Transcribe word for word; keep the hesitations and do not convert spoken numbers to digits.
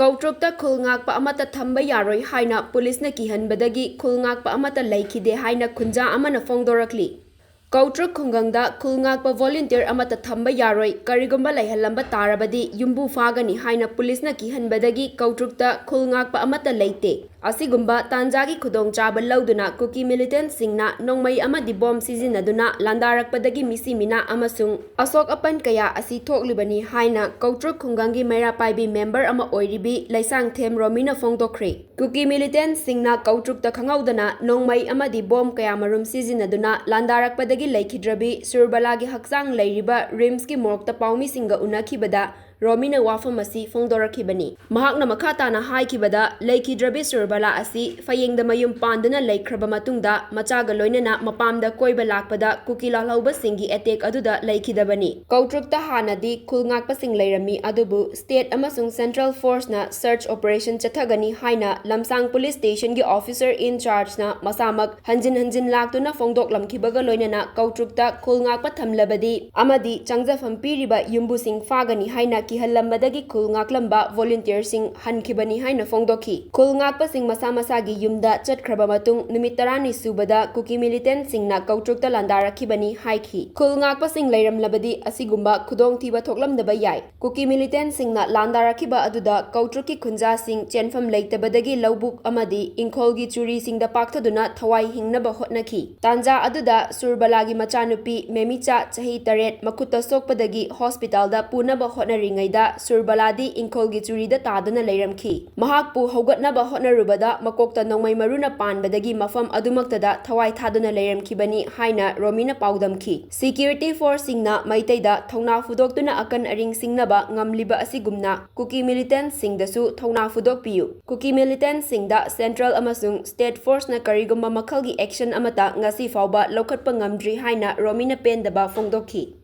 ꯀꯧꯇ꯭ꯔꯨꯛꯇ ꯈꯨꯜ ꯉꯥꯛꯄ ꯑꯃꯠꯇ ꯊꯝꯕ ꯌꯥꯔꯣꯏ ꯍꯥꯏꯅ ꯄꯨꯂꯤꯁꯅ ꯀꯤꯍꯟꯕꯗꯒꯤ ꯈꯨꯜ ꯉꯥꯛꯄ ꯑꯃꯠꯇ ꯂꯩꯈꯤꯗꯦ ꯍꯥꯏꯅ ꯈꯨꯟꯖꯥ ꯑꯃꯅ ꯐꯣꯡꯗꯣꯔꯛꯂꯤ꯫ ꯀꯧꯇ꯭ꯔꯨꯛ ꯈꯨꯡꯒꯪꯗ ꯈꯨꯜ ꯉꯥꯛꯄ volunteer ꯑꯃꯠꯇ ꯊꯝꯕ ꯌꯥꯔꯣꯏ, ꯀꯔꯤꯒꯨꯝꯕ ꯂꯩꯍꯜꯂꯝꯕ ꯇꯥꯔꯕꯗꯤ ꯌꯨꯝꯕꯨ ꯐꯥꯒꯅꯤ ꯍꯥꯏꯅ ꯄꯨꯂꯤꯁꯅ ꯀꯤꯍꯟꯕꯗꯒꯤ ꯀꯧꯇ꯭ꯔꯨꯛꯇ ꯈꯨꯜ ꯉꯥꯛꯄ ꯑꯃꯠꯇ ꯂꯩꯇꯦ꯫ ꯑꯁꯤꯒꯨꯝꯕ ꯇꯥꯟꯖꯥꯒꯤ ꯈꯨꯗꯣꯡꯆꯥꯕ ꯂꯧꯗꯨꯅ ꯀꯨꯀꯤ militantꯁꯤꯡꯅ ꯅꯣꯡꯃꯩ ꯑꯃꯗꯤ ꯕꯣꯝ ꯁꯤꯖꯤꯟꯅꯗꯨꯅ ꯂꯥꯟꯗꯥꯔꯛꯄꯗꯒꯤ ꯃꯤꯁꯤ ꯃꯤꯅꯥ ꯑꯃꯁꯨꯡ ꯑꯁꯣꯛ ꯑꯄꯟ ꯀꯌꯥ ꯑꯁꯤ ꯊꯣꯛꯂꯤꯕꯅꯤ ꯍꯥꯏꯅ ꯀꯧꯇ꯭ꯔꯨꯛ ꯈꯨꯡꯒꯪꯒꯤ ꯃꯩꯔꯥ ꯄꯥꯏꯕꯤ member ꯑꯃ ꯑꯣꯏꯔꯤꯕꯤ ꯂꯩꯁꯥꯡꯊꯦꯝ ꯔꯣꯃꯤꯅ ꯐꯣꯡꯗꯣꯛꯈ꯭ꯔꯦ꯫ ꯀꯨꯀꯤ militantꯁꯤꯡꯅ ꯀꯧꯇ꯭ꯔꯨꯛꯇ ꯈꯪꯍꯧꯗꯅ ꯅꯣꯡꯃꯩ ꯑꯃꯗꯤ ꯕꯣꯝ ꯀꯌꯥꯃꯔꯨꯝ ꯁꯤꯖꯤꯟꯅꯗꯨꯅ ꯂꯥꯟꯗꯥꯔꯛꯄꯗꯒꯤ ꯂꯩꯈꯤꯗ꯭ꯔꯕꯤ ꯁꯨꯔꯕꯂꯥꯒꯤ ꯍꯛꯆꯥꯡ ꯂꯩꯔꯤꯕ RIMSꯀꯤ morgueꯇ ꯄꯥꯎꯃꯤꯁꯤꯡꯒ ꯎꯅꯈꯤꯕꯗ ꯔꯣꯃꯤꯅ ꯋꯥꯐꯝ ꯑꯁꯤ ꯐꯣꯡꯗꯣꯔꯛꯈꯤꯕꯅꯤ꯫ ꯃꯍꯥꯛꯅ ꯃꯈꯥ ꯇꯥꯅ ꯍꯥꯏꯈꯤꯕꯗ, ꯂꯩꯈꯤꯗ꯭ꯔꯕꯤ ꯁꯨꯔꯕꯂꯥ ꯑꯁꯤ ꯐꯌꯦꯡꯗ ꯃꯌꯨꯝ ꯄꯥꯟꯗꯨꯅ ꯂꯩꯈ꯭ꯔꯕ ꯃꯇꯨꯡꯗ ꯃꯆꯥꯒ ꯂꯣꯏꯅꯅ ꯃꯄꯥꯝꯗ ꯀꯣꯏꯕ ꯂꯥꯛꯄꯗ ꯀꯨꯀꯤ ꯂꯥꯜꯍꯧꯕꯁꯤꯡꯒꯤ attack ꯑꯗꯨꯗ ꯂꯩꯈꯤꯗꯕꯅꯤ꯫ ꯀꯧꯇ꯭ꯔꯨꯛꯇ ꯍꯥꯟꯅꯗꯤ ꯈꯨꯜ ꯉꯥꯛꯄꯁꯤꯡ ꯂꯩꯔꯝꯃꯤ, ꯑꯗꯨꯕꯨ state ꯑꯃꯁꯨꯡ central forceꯅ search operation ꯆꯠꯊꯒꯅꯤ ꯍꯥꯏꯅ ꯂꯝꯁꯥꯡ police stationꯒꯤ officer in chargeꯅ ꯃꯁꯥꯃꯛ ꯍꯟꯖꯤꯟ ꯍꯟꯖꯤꯟ ꯂꯥꯛꯇꯨꯅ ꯐꯣꯡꯗꯣꯛꯂꯝꯈꯤꯕꯒ ꯂꯣꯏꯅꯅ ꯀꯧꯇ꯭ꯔꯨꯛꯇ ꯈꯨꯜ ꯉꯥꯛꯄ ꯊꯝꯂꯕꯗꯤ ꯑꯃꯗꯤ ꯆꯪꯖꯐꯝ ꯄꯤꯔꯤꯕ ꯌꯨꯝꯕꯨꯁꯤꯡ ꯐꯥꯒꯅꯤ ꯍꯥꯏꯅ ꯀꯤꯍꯜꯂꯝꯕꯗꯒꯤ ꯈꯨꯜ ꯉꯥꯛꯂꯝꯕ volunteerꯁꯤꯡ ꯍꯟꯈꯤꯕꯅꯤ ꯍꯥꯏꯅ ꯐꯣꯡꯗꯣꯛꯈꯤ꯫ ꯈꯨꯜ ꯉꯥꯛꯄꯁꯤꯡ ꯃꯁꯥ ꯃꯁꯥꯒꯤ ꯌꯨꯝꯗ ꯆꯠꯈ꯭ꯔꯕ ꯃꯇꯨꯡ ꯅꯨꯃꯤꯠ ꯇꯔꯥꯅꯤ ꯁꯨꯕꯗ ꯀꯨꯀꯤ militantꯁꯤꯡꯅ ꯀꯧꯇ꯭ꯔꯨꯛꯇ ꯂꯥꯟꯗꯥꯔꯛꯈꯤꯕꯅꯤ ꯍꯥꯏꯈꯤ꯫ ꯈꯨꯜ ꯉꯥꯛꯄꯁꯤꯡ ꯂꯩꯔꯝꯂꯕꯗꯤ ꯑꯁꯤꯒꯨꯝꯕ ꯈꯨꯗꯣꯡꯊꯤꯕ ꯊꯣꯛꯂꯝꯗꯕ ꯌꯥꯏ꯫ ꯀꯨꯀꯤ militantꯁꯤꯡꯅ ꯂꯥꯟꯗꯥꯔꯛꯈꯤꯕ ꯑꯗꯨꯗ ꯀꯧꯇ꯭ꯔꯨꯛꯀꯤ ꯈꯨꯟꯖꯥꯁꯤꯡ ꯆꯦꯟꯐꯝ ꯂꯩꯇꯕꯗꯒꯤ ꯂꯧꯕꯨꯛ ꯑꯃꯗꯤ ꯏꯪꯈꯣꯜꯒꯤ ꯆꯨꯔꯤꯁꯤꯡꯗ ꯄꯥꯛꯊꯗꯨꯅ ꯊꯋꯥꯏ ꯍꯤꯡꯅꯕ ꯍꯣꯠꯅꯈꯤ꯫ ꯇꯥꯟꯖꯥ ꯑꯗꯨꯗ ꯁꯨꯔꯕꯂꯥꯒꯤ ꯃꯆꯥꯅꯨꯄꯤ ꯃꯦꯃꯤꯆꯥ, ꯆꯍꯤ ꯇꯔꯦꯠ, ꯃꯈꯨꯠꯇ ꯁꯣꯛꯄꯗꯒꯤ hospitalꯗ ꯄꯨꯅꯕ ꯍꯣꯠꯅꯔꯤꯉꯩꯗ ꯁꯨꯔꯕꯂꯥꯗꯤ ꯏꯪꯈꯣꯜꯒꯤ ꯆꯨꯔꯤꯗ ꯇꯥꯗꯨꯅ ꯂꯩꯔꯝꯈꯤ꯫ ꯃꯍꯥꯛꯄꯨ ꯍꯧꯒꯠꯅꯕ ꯍꯣꯠꯅꯔꯨꯕꯗ ꯃꯀꯣꯛꯇ ꯅꯣꯡꯃꯩ ꯃꯔꯨꯅ ꯄꯥꯟꯕꯗꯒꯤ ꯃꯐꯝ ꯑꯗꯨꯃꯛꯇꯗ ꯊꯋꯥꯏ ꯊꯥꯗꯨꯅ ꯂꯩꯔꯝꯈꯤꯕꯅꯤ ꯍꯥꯏꯅ ꯔꯣꯃꯤꯅ ꯄꯥꯎꯗꯝꯈꯤ꯫ Security forceꯁꯤꯡꯅ ꯃꯩꯇꯩꯗ ꯊꯧꯅꯥ ꯐꯨꯗꯣꯛꯇꯨꯅ ꯑꯀꯟ ꯑꯔꯤꯡ ꯁꯤꯡꯅꯕ ꯉꯝꯂꯤꯕ ꯑꯁꯤꯒꯨꯝꯅ ꯀꯨꯀꯤ militantꯁꯤꯡꯗꯁꯨ ꯊꯧꯅꯥ ꯐꯨꯗꯣꯛꯄꯤꯌꯨ꯫ ꯀꯨꯀꯤ militantꯁꯤꯡꯗ central ꯑꯃꯁꯨꯡ state forceꯅ ꯀꯔꯤꯒꯨꯝꯕ ꯃꯈꯜꯒꯤ action ꯑꯃꯠꯇ ꯉꯁꯤ ꯐꯥꯎꯕ ꯂꯧꯈꯠꯄ ꯉꯝꯗ꯭ꯔꯤ ꯍꯥꯏꯅ ꯔꯣꯃꯤꯅ ꯄꯦꯟꯗꯕ ꯐꯣꯡꯗꯣꯛꯈꯤ꯫